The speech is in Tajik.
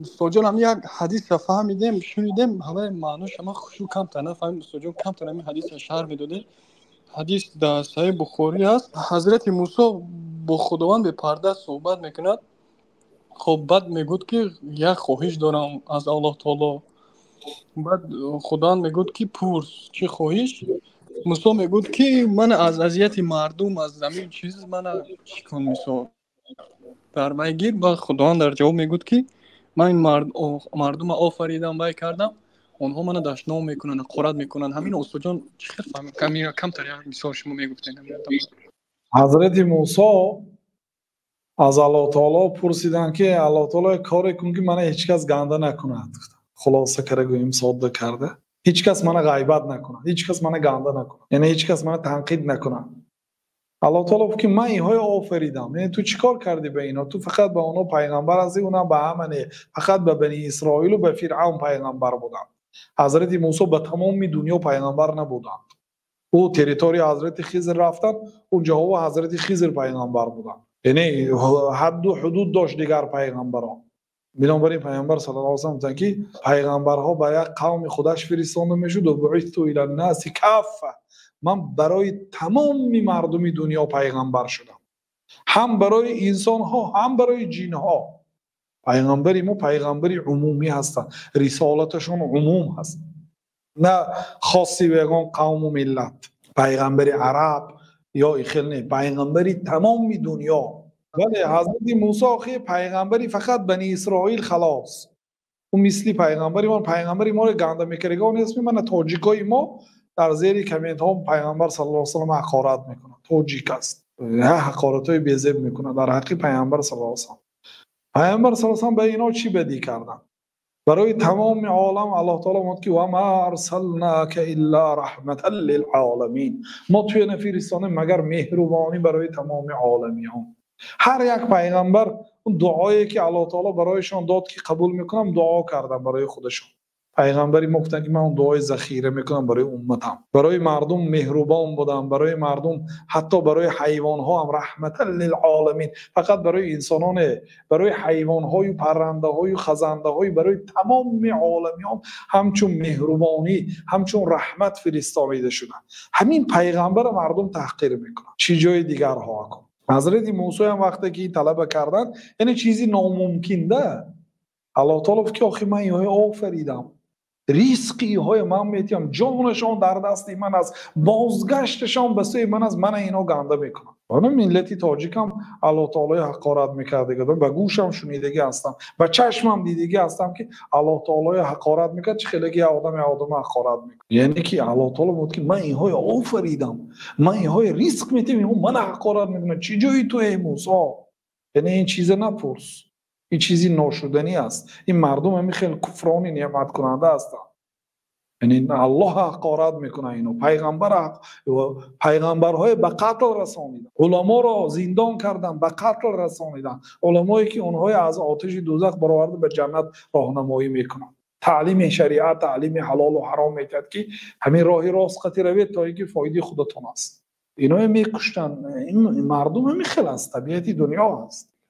Устодҷон, ҳам як ҳадисро фаҳмидем, шунидем, ҳамаи маънош ама хушу камтар нафаҳмидем. Устодҷон, камтар ҳамин ҳадисро шарҳ медодем. Ҳадис дар Саҳеҳи Бухорӣ аст. Ҳазрати Мусо бо Худованд бепарда суҳбат мекунад. Хоб, баъд мегӯяд, ки як хоҳиш дорам аз Аллоҳ таоло. Баъд Худованд мегӯяд, ки пурс, чӣ хоҳиш? Мусо мегӯяд, ки мана аз азияти мардум, аз ҳамин чиз мана чӣ кун, мисол дар вай гир. Баъд Худованд дар ҷавоб мегӯяд, ки ман ин мардумро офаридам, вай кардам, онҳо мана дашном мекунанд, ҳақорат мекунанд. Ҳамин, устодҷон, чӣ хел фаҳмид? Камтар як мисол шумо мегуфтед. Ҳазрати Мусо аз Аллоҳ таоло пурсиданд, ки Аллоҳ таоло, коре кун, ки мана ҳеҷ кас ганда накунад. Хулоса карда гӯем, содда карда, ҳеҷ кас мана ғайбат накунад, ҳеҷ кас мана ганда накунад, яъне ҳеҷ кас мана танқид накунад. Аллоҳ таоло гуфт, ки ман инҳоро офаридам, яъне ту чӣ кор кардӣ ба инҳо? Ту фақат ба онҳо пайғамбар ҳастӣ, унам ба ҳама не, фақат ба Бани Исроилу ба Фиръавн пайғамбар буданд. Ҳазрати Мусо ба тамоми дунё пайғамбар набуданд. Ӯ территорияи ҳазрати Хизр рафтанд, унҷоҳо ҳазрати Хизр пайғамбар буданд, яъне ҳадду ҳудуд дошт дигар пайғамбарон. Бинобар ин пайғамбар саллаллоҳу алайҳи васаллам гуфтанд, ки пайғамбарҳо ба як қавми худаш фиристонда мешуд, ва буиту иланнаси каффа, ман барои тамоми мардуми дунё пайғамбар шудам, ҳам барои инсонҳо, ҳам барои ҷинҳо. Пайғамбари мо пайғамбари умумӣ ҳастанд, рисолаташон умум ҳаст, на хоси ягон қавму миллат. Пайғамбари араб ё ихел не, пайғамбари тамоми дунё. Бале, ҳазрати Мусо охи пайғамбари фақат Бани Исроил, халос. Ӯ мисли пайғамбари мо, пайғамбари моро ганда мекардагон нест. Мана тоҷикои мо дар зери комментҳо пайғамбар саллаллоҳу алайҳи васаллам ҳақорат мекунад, тоҷик аст, ҳақоратҳои безеб мекунад дар ҳаққи пайғамбар саллаллоҳу алайҳи васаллам. Пайғамбар саллаллоҳу алайҳи васаллам ба инҳо чӣ бадӣ карданд? Барои тамоми олам Аллоҳ таоло мегӯяд, ки ва ма арсалнака илла раҳматан лилъоламин, мо туя нафиристонем, магар меҳрубонӣ барои тамоми оламиён. Ҳар як пайғамбар он дуое ки Аллоҳ таоло барояшон дод, ки қабул мекунам, дуо кардам барои худашон. Пайғамбари мо гуфтанд, ки ман он дуои захира мекунам барои умматам, барои мардум меҳрубон будам, барои мардум, ҳатто барои ҳайвонҳо ҳам раҳматан лилъоламин, фақат барои инсононе, барои ҳайвонҳою паррандаҳою хазандаҳою барои тамоми оламиён ҳамчун меҳрубонӣ, ҳамчун раҳмат фиристонида шуданд. Ҳамин пайғамбара мардум таҳқир мекунанд, чӣ ҷои дигарҳо кун. Ҳазрати Мусоям вақте ки ин талаба карданд, яъне чизи номумкин да, Аллоҳ таоло гуфт, ки охи ман инҳоро офаридам, ризқи инҳоро ман метиҳам, ҷонашон дар дасти ман аст, бозгашташон ба сӯи ман аст, мана инҳо ганда мекунанд. Ана миллати тоҷикам Аллоҳ таолои ҳақорат мекардагӣ, ба гӯшам шунидагӣ ҳастам, ба чашмам дидагӣ ҳастам, ки Аллоҳ таолои ҳақорат мекард, чӣ хеле ки як одам як одама ҳақорат мекунад. Яъне ки Аллоҳ таоло мегӯяд, ки ман инҳоро офаридам, ман инҳоро ризқ метиҳам, инҳо мана ҳақорат мекунанд, чӣ ҷои ту, эй Мусо? Яъне ин чиза напурс, ин чизи ношуданӣ аст. Ин мардум ҳамин хел куфрони неъматкунанда ҳастанд, яъне Аллоҳ ҳақорат мекунад ино, пайғамбарҳое ба қатл расониданд, уламоро зиндон карданд, ба қатл расониданд, уламое ки онҳое аз оташи дӯзах бароварда ба ҷаннат роҳнамоӣ мекунанд, таълими шариат, таълими ҳалолу ҳаром метиҳад, ки ҳамин роҳи рост қати равед, то ин ки фоидаи худатон аст. Иное мекуштанд. Ин мардум ҳамин хел аст, табиати дунё аст.